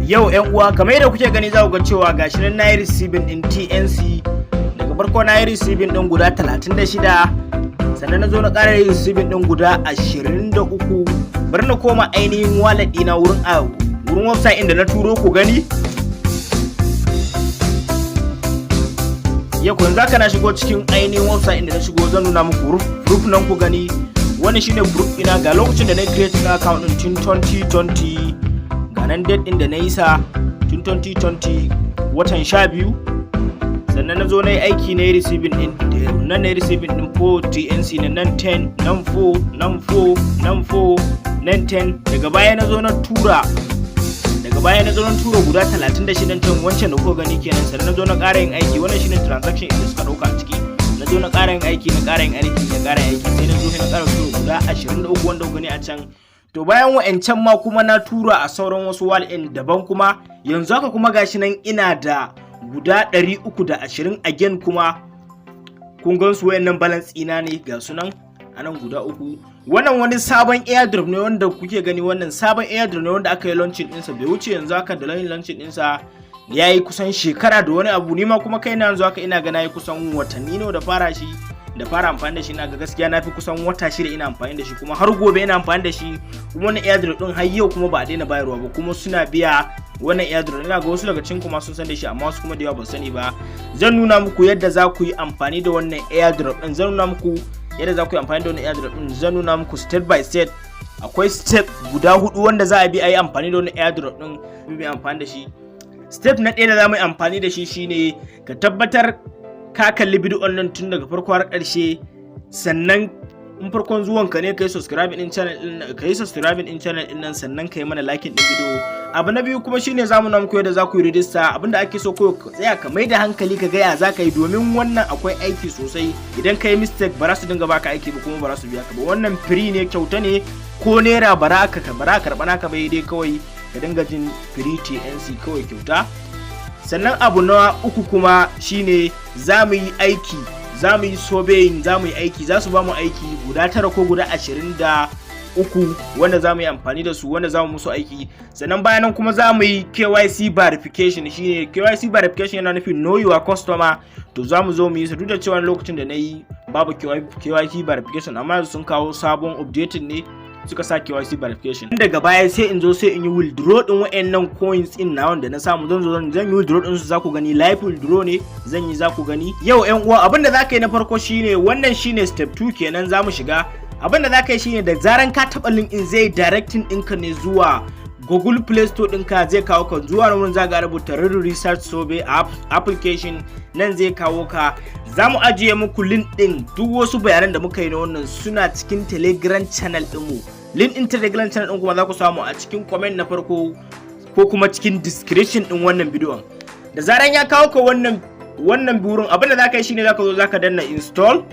Yau yan uwa, kamar yadda kuke gani, za ku ga cewa gashi nan na yi receiving din TNC. Daga farko na yi receiving din guda 36, sannan na zo na ƙara yin receiving din guda 23. Bari na koma ainihin wallet ɗina wurin a wurin website inda na turo ku gani. Yau yanzu haka na shigo cikin ainihin website inda na shigo, zan nuna muku proof nan ku gani. Wannan shine proof ina ga lokacin da na create na account din tun 2020. Ga nan date din da na yi sa, tun 2020 watan 12. Sannan na zo na yi aiki, na yi receiving din nan, na yi receiving din 4 TNC na nan, 10 nan, 4 nan, 4 nan, 4 nan, 10. Daga baya na zo na tura guda 36 can, wancan da kuka gani kenan. Sannan na zo na ƙara yin aiki. Wannan shine transaction inda suka ɗauka a ciki. Na zo na ƙara yin aiki, na ƙara yin aiki, na ƙara yin aiki, sai na zo na ƙara tura guda 23 wanda kuka gani a can. To, bayan wa'ancan ma kuma na tura a sauran wasu wallet daban kuma. Yanzu haka kuma gashi nan ina da guda 320 again kuma. Kun gan su, wayannan balance ina ne, ga su nan a nan guda uku. Wannan wani sabon airdrop ne wanda kuke gani. Wannan sabon airdrop ne wanda aka yi launching ɗinsa, bai wuce yanzu haka da launching ɗinsa ya yi kusan shekara da wani abu. Ni ma kuma kaina yanzu haka ina ga na yi kusan watanni nawa da fara shi, da fara amfani da shi. Na ga gaskiya na fi kusan wata 6 ina amfani da shi, kuma har gobe ina amfani da shi. Kuma wannan airdrop din har yau kuma ba a daina bayarwa ba, kuma suna biya wannan airdrop. Ina ga wasu daga cikin kuma sun san da shi, amma wasu kuma da yawa ba sani ba. Zan nuna muku yadda za ku yi amfani da wannan airdrop din. Zan nuna muku yadda za ku yi amfani da wannan airdrop din. Zan nuna muku step by step. Akwai step guda hudu wanda za a bi a yi amfani da wannan airdrop din, bi amfani da shi. Step na ɗaya da za mu yi amfani da shi shine ka tabbatar ka kalli bidiyon nan tun daga farko har ƙarshe. Sannan in farkon zuwan ka ne, kai subscribe din channel din, kai subscribe din channel din nan, sannan kai mana like din bidiyo. Abu na biyu kuma shine zamu nuna muku yadda za ku yi register. Abinda ake so ko tsaya ka mai da hankali ka ga ya za ka yi, domin wannan akwai aiki sosai. Idan ka yi mistake, ba za su dinga baka aiki ba, kuma ba za su biya ka ba. Wannan free ne, kyauta ne, ko naira bara ka bara karɓa naka bai dai, kawai ka dinga jin free TNC kawai kyauta. Sannan abu na uku kuma shine za mu yi aiki, za mu yi surveying, za mu yi aiki. Za su ba mu aiki guda tara ko guda 23 wanda za mu yi amfani da su, wanda za mu musu aiki. Sannan bayan nan kuma za mu yi KYC verification. Shine KYC verification yana nufin know your customer. To, za mu zo mu yi su, duk da cewa lokacin da na yi babu KYC verification, amma yanzu sun kawo sabon updating ne, suka sa KYC verification. Daga baya sai in zo sai in yi withdraw din wayannan coins din na wanda na samu. Zan zo zan yi withdraw din su, za ku gani, live withdraw ne zan yi, za ku gani. Yau yan uwa, abinda za ka yi na farko shine wannan, shine step 2 kenan za mu shiga. Abinda za ka yi shine da zaran ka taba link in, zai directing ɗinka ne zuwa Google Play Store ɗinka. Zai kawo ka zuwa wurin za ga rubuta Research Survey application. Nan zai kawo ka. Za mu ajiye muku link ɗin. Duk wasu bayanan da muka yi na wannan suna cikin Telegram channel ɗinmu. Link ɗin Telegram channel ɗin kuma za ku samu a cikin comment na farko ko kuma cikin description ɗin wannan bidiyon. Da zaran ya kawo ka wannan burin, abin da za ka yi shine za ka zo za ka danna install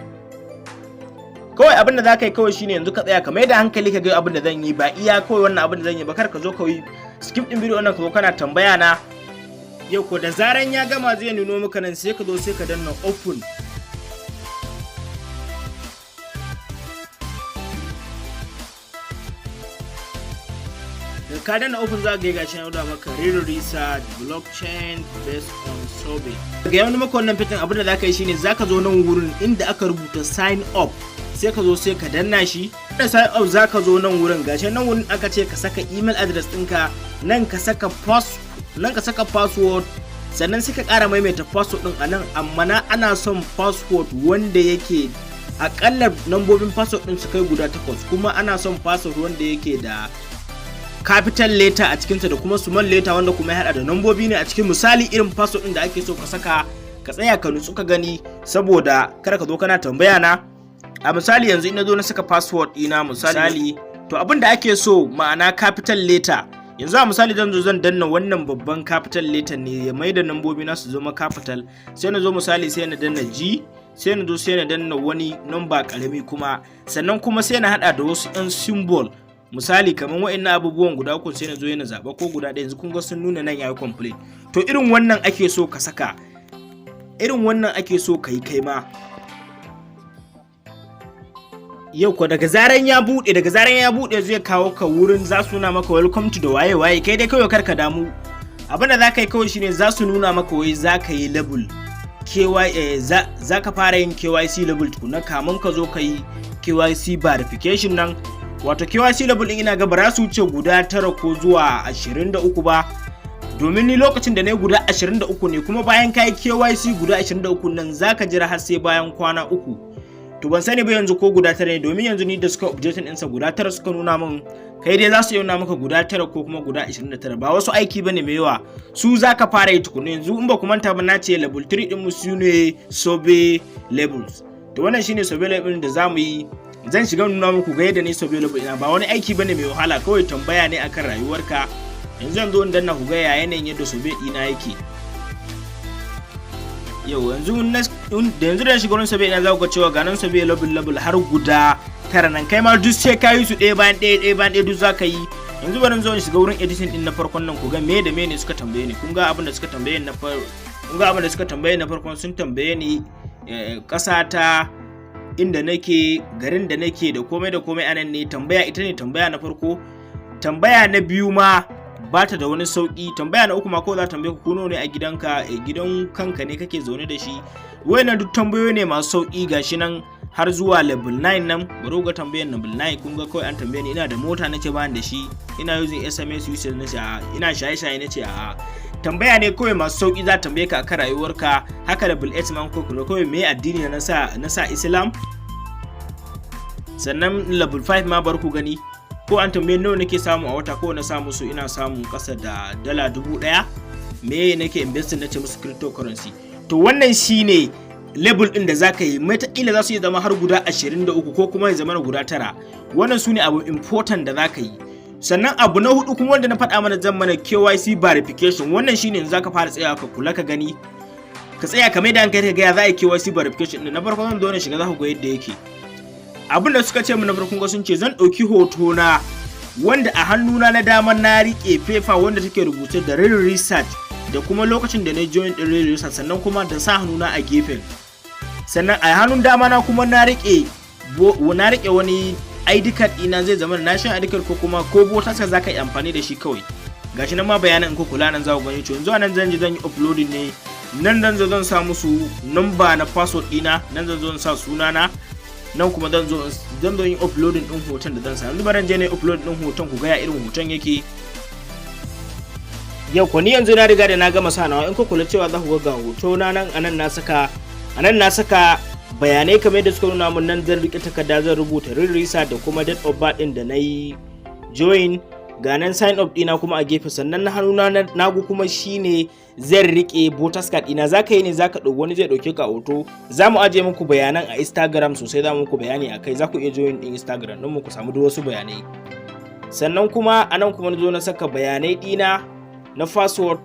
kawai. Abin da za ka yi kawai shine yanzu ka tsaya ka mai da hankali ka ga abin da zan yi, ba iya kawai wannan abin da zan yi ba. Kar ka zo ka yi skip din bidiyon nan, ka zo kana tambaya na. Yau ko da zaran ya gama, zai nuno maka nan, sai ka zo sai ka danna open. Da ka danna open, za ka ga gashi na maka "Real research blockchain based on survey". Daga yawan maka wannan fitin, abin da za ka yi shine za ka zo nan wurin inda aka rubuta sign up, sai ka zo sai ka danna shi. Da sign up, za ka zo nan wurin, gashi nan wurin aka ce ka saka email address ɗinka nan, ka saka password, sannan sai ka ƙara maimaita password ɗin a nan. Amma na ana son password wanda yake akalla nambobin password ɗin su kai guda takwas, kuma ana son password wanda yake da capital letter a cikinsa da kuma small letter, wanda kuma ya hada da nambobi ne a cikin. Misali, irin password ɗin da ake so ka saka, ka tsaya ka nutsu ka gani, saboda kada ka zo kana tambaya na. A misali, yanzu ina zo na saka password ɗina misali, to abin da ake so, ma'ana capital letter. Yanzu a misali zan zo zan danna wannan babban capital letter ne ya mai da nambobi na su zama capital. Sai na zo misali sai na danna G, sai na zo sai na danna wani number karami kuma, sannan kuma sai na hada da wasu 'yan symbol, misali kamar wa'annan abubuwan guda uku. Sai na zo yana zaba ko guda ɗaya. Yanzu kun ga sun nuna nan yayi complete. To, irin wannan ake so ka saka, irin wannan ake so ka yi kai ma. Yau ko daga zaran ya bude, zai kawo ka wurin za su nuna maka "Welcome to" da waye waye. Kai dai kawai kar ka damu. Abin da za ka yi kawai shine za su nuna maka wai za ka yi level KY, za ka fara yin KYC level tukuna kamun ka zo ka yi KYC verification nan. Wato KYC level din ina ga ba za su wuce guda 9 ko zuwa 23 ba, domin ni lokacin da na yi guda 23 ne. Kuma bayan ka yi KYC guda 23 nan, za ka jira har sai bayan kwana 3. To ban sani ba yanzu ko guda 9 ne, domin yanzu ni da suka updating ɗinsa guda 9 suka nuna min. Kai dai za su iya nuna maka guda 9 ko kuma guda 29. Ba wasu aiki bane mai yawa, su za ka fara yi tukuna. Yanzu in ba ku manta ba, na ce level 3 ɗin mu su ne survey levels. To wannan shine survey level da za mu yi. Zan shiga nuna muku ga yadda ne survey level ina. Ba wani aiki bane mai wahala, kawai tambaya ne akan rayuwarka. Yanzu yanzu in danna ku ga ya yanayin yadda survey ɗina yake yau. Yanzu da yanzu da shiga wurin survey ina, za ku ga cewa ga nan survey level har guda 9 nan. Kai ma duk sai ka yi su ɗaya bayan ɗaya, ɗaya bayan ɗaya, duk za ka yi. Yanzu bari zo in shiga wurin editing din na farkon nan ku ga me da me ne suka tambaye ni. Kun ga abin da suka tambaye ni na farkon. Sun tambaye ni ƙasa ta, inda nake, garin da nake, da komai da komai anan ne. Tambaya ita ne tambaya na farko. Tambaya na biyu ma ba ta da wani sauki. Tambaya na uku ma ko za ta tambaye ku kuno ne a gidanka, gidan kanka ne kake zaune da shi. Wayannan duk tambayoyi ne masu sauki. Gashi nan har zuwa level 9 nan. Bari ga tambayar level 9. Kun ga kawai an tambaye ni ina da mota, nace ba da shi. Ina using SMS usage, nace a. Ina shaye-shaye, nace a. Tambaya ne kawai masu sauki za ta tambaye ka akan rayuwarka. Haka level 8 ma ko kawai me addini na sa Islam. Sannan level 5 ma bar ku gani ko an tambaye nawa nake samu a wata, ko na samu su ina samun kasa da dala 1000. Me nake investing, nace musu cryptocurrency. To wannan shine level din da zaka yi. Matakila za su iya zama har guda 23 ko kuma ya zama guda 9. Wannan su ne abu important da zaka yi. Sannan abu na hudu kuma wanda na faɗa mana, zan mana KYC verification. Wannan shine yanzu zaka fara tsayawa ka kula, ka gani, ka tsaya ka mai da hankali ka ga ya za a yi KYC verification din. Na farko zan zo na shiga, za ku ga yadda yake. Abin da suka ce mu na farkon ga, sun ce zan ɗauki hoto na wanda a hannuna na dama na riƙe paper wanda take rubuce da Real Research da kuma lokacin da na join din Real Research, sannan kuma da sa hannuna a gefen. Sannan a hannun dama na kuma na riƙe wani ID card ɗina, zai zama national ID card ko kuma ko voters card zaka yi amfani da shi kawai. Gashi nan ma bayanan, in ku kula nan za ku gani. To yanzu anan zan je zan yi uploading ne. Nan zan zo zan sa musu number na passport ɗina, nan zan zo in sa sunana, nan kuma zan zo yin uploading din hoton da zan sa. Yanzu bari je ne upload din hoton ku ga ya irin hoton yake. Yau ko ni yanzu na riga da na gama sa nawa. In ku kula cewa za ku ga hoto na nan. Anan na saka bayanai kamar yadda suka nuna mun. Nan zan rike takarda, zan rubuta Real da kuma date of birth din da na yi join. Ga nan sign up dina kuma a gefe. Sannan na hannuna na nagu kuma shine zan rike voters card dina. Zaka yi ne zaka ɗauki wani zai ɗauke ka hoto. Za mu aje muku bayanan a Instagram sosai, za mu muku bayani akai. Za ku iya join din Instagram don ku samu duk wasu bayanai. Sannan kuma anan kuma na zo na saka bayanai dina na password.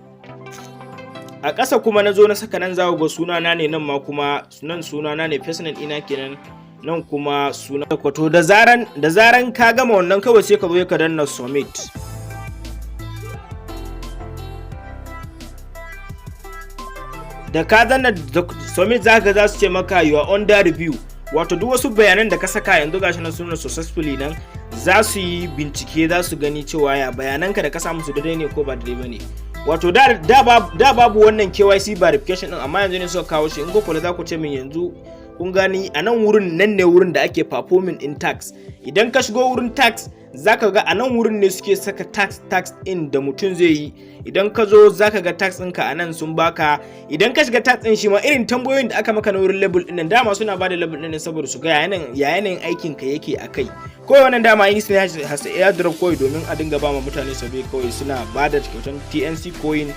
A ƙasa kuma na zo na saka, nan za ku ga sunana ne, nan ma kuma nan sunana ne, first name ɗina kenan, nan kuma suna. To da zaran ka gama wannan, kawai sai ka zo ka danna submit. Da ka danna submit, za ka za su ce maka "You are under review". Wato duk wasu bayanan da ka saka yanzu, gashi nan suna successfully nan, za su yi bincike, za su gani cewa ya bayananka da ka samu su daidai ne ko ba daidai ba ne. Wato da babu wannan KYC verification din, amma yanzu ne suka kawo shi. In ku kula za ku ce min yanzu kun gani a nan wurin, nan ne wurin da ake performing in task. Idan ka shigo wurin task, zaka ga a nan wurin ne suke saka task in da mutum zai yi. Idan ka zo zaka ga task ɗinka a nan sun baka. Idan ka shiga task ɗin, shi ma irin tambayoyin da aka maka na wurin level ɗin nan. Dama suna bada level ɗin saboda su ga ya yanayin aikin ka yake a kai. Kawai wannan dama yin su has airdrop kawai domin a dinga ba ma mutane sabi, kawai suna bada kyautan TNC coin.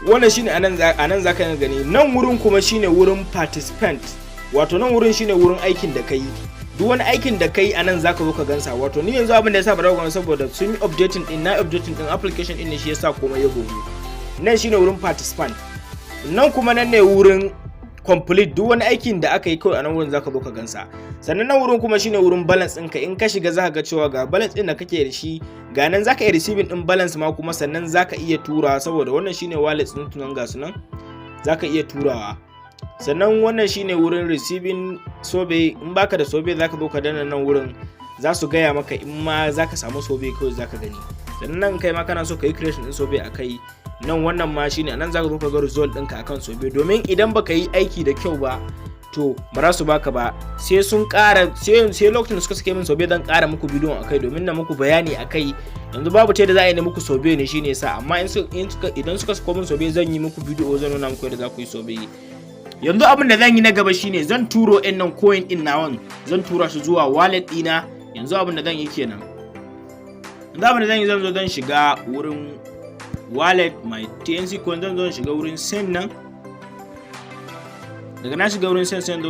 Wannan shine anan zaka gani. Nan wurin kuma shine wurin participant, wato nan wurin shine wurin aikin da kai. Duk wani aikin da kai a nan zaka zo ka gansa. Wato ni yanzu abin da yasa ba za saboda sun yi updating din na updating din application din ne, shi yasa komai ya gogo. Nan shine wurin participant, nan kuma nan ne wurin complete. Duk wani aikin da aka yi kawai a nan wurin zaka zo ka gansa. Sannan nan wurin kuma shine wurin balance ɗinka. In ka shiga, zaka ga cewa ga balance ɗin da kake da shi, ga nan zaka iya receiving ɗin balance ma kuma, sannan zaka iya turawa, saboda wannan shine wallet ɗin tunan, ga su nan zaka iya turawa. Sannan wannan shine wurin receiving survey. In baka da survey, zaka zo ka danna nan wurin, za su gaya maka in ma zaka samu survey, kawai zaka gani. Sannan nan kai ma kana so ka yi creation din survey akai. Nan wannan ma shine nan zaka zo ka ga result ɗinka akan survey, domin idan baka yi aiki da kyau ba, to ba za su baka ba. Sai sun ƙara, sai lokacin da suka sake min survey, zan ƙara muku bidiyon akai domin na muku bayani akai. Yanzu babu ta da za a yi na muku survey ne, shine yasa. Amma in suka idan suka sako min survey, zan yi muku bidiyo, zan nuna muku yadda za ku yi survey. Yanzu abin da zan yi na gaba shine zan turo ɗin nan coin ɗin nawan, zan tura shi zuwa wallet ɗina. Yanzu abin da zan yi kenan. Yanzu abin da zan yi, zan zo zan shiga wurin wallet, my TNC coin. Zan zo shiga wurin send nan. Daga na shiga wurin send, send.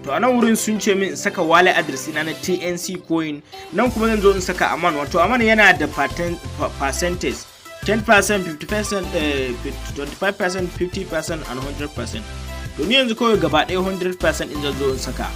To, a nan wurin sun ce min in saka wallet address ina na TNC coin. Nan kuma zan zo in saka amount, wato amount yana da percentage: 10%, 50%, 25%, 50% and 100%. To, ni yanzu kawai gaba ɗaya 100% in zan zo in saka.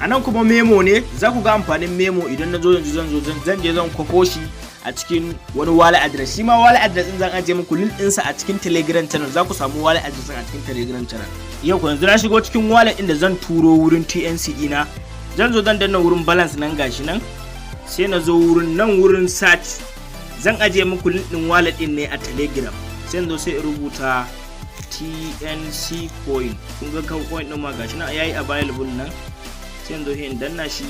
A nan kuma memo ne. Za ku ga amfanin memo idan na zo yanzu. Zan zo zan je zan kwafo shi a cikin wani wallet address. Shi ma wallet address din zan ajiye muku link ɗinsa a cikin Telegram channel. Za ku samu wallet address a cikin Telegram channel. Yau ko yanzu na shigo cikin wallet ɗin da zan turo wurin TNC ɗina. Zan zo zan danna wurin balance nan, gashi nan. Sai na zo wurin nan, wurin search. Zan ajiye muku link ɗin wallet ɗin ne a Telegram. Sai na zo sai in rubuta TNC coin. Kun ga coin ɗin ma gashi nan yayi available nan. Sai in zo in danna shi.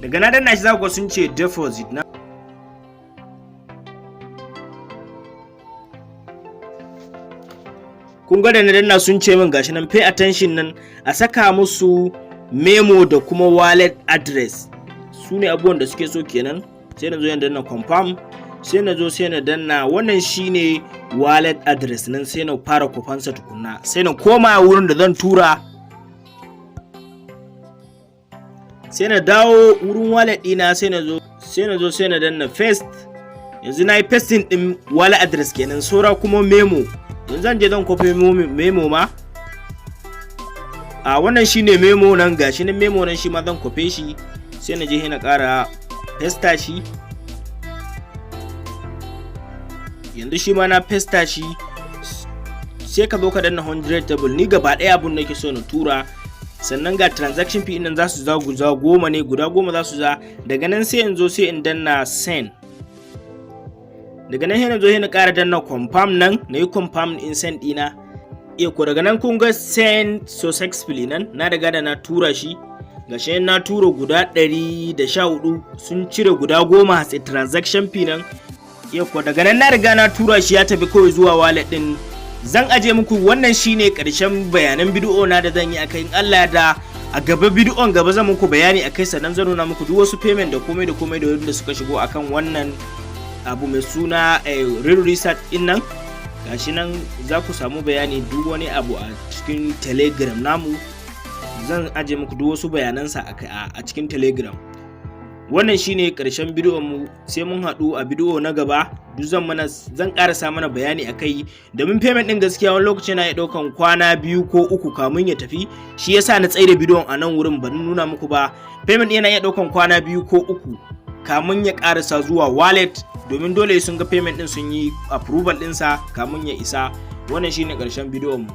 Daga na danna shi, za ku ga sun ce deposit na. Kun ga da na danna, sun ce min gashi nan, pay attention nan, a saka musu memo da kuma wallet address. Su ne abubuwan da suke so kenan. Sai na zo na danna confirm. Sai na zo sai na danna, wannan shine wallet address nan. Sai na fara kwafansa tukunna. Sai na koma wurin da zan tura. Sai na dawo wurin wallet ɗina. Sai na zo sai na danna paste. Yanzu na yi pasting ɗin wallet address kenan, saura kuma memo. Yanzu zan je zan kwafe memo ma. A wannan shine memo nan, gashi nan memo nan, shi ma zan kwafe shi. Sai na je na ƙara paste shi. Yanzu shi ma na paste shi. Sai ka zo ka danna 100 table. Ni gaba ɗaya abun nake so na tura. Sannan ga transaction fee nan, za su za guda 10 ne, guda 10 za su za. Daga nan sai in zo sai in danna send. Daga nan sai na zo sai na ƙara danna confirm nan, na yi confirm in send ɗina. Iya ko daga nan kun ga send successfully nan. Na riga da na tura shi. Gashi na tura guda 114, sun cire guda 10 a transaction fee nan. Iya ko daga nan na riga na tura shi, ya tafi kawai zuwa wallet din. Zan aje muku. Wannan shine karshen bayanan bidiyo na da zan yi akai. In Allah ya da, a gaba, bidiyon gaba, zan muku bayani akai. Sannan zan nuna muku duk wasu payment da komai da komai da wanda suka shigo akan wannan abu mai suna Real Research din nan. Gashi nan, za ku samu bayani duk wani abu a cikin Telegram namu. Zan aje muku duk wasu bayanansa a cikin Telegram. Wannan shine karshen bidiyon mu. Sai mun haɗu a bidiyo na gaba. Duk zan ƙarasa mana bayani akai, domin payment din gaskiya wani lokaci na iya ɗaukan kwana 2 ko 3 kamun ya tafi. Shi yasa na tsaida bidiyon a nan wurin, ban nuna muku ba. Payment yana iya ɗaukan kwana 2 ko 3 kamun ya ƙarasa zuwa wallet, domin dole sun ga payment din, sun yi approval ɗinsa kamun ya isa. Wannan shine ƙarshen bidiyon mu.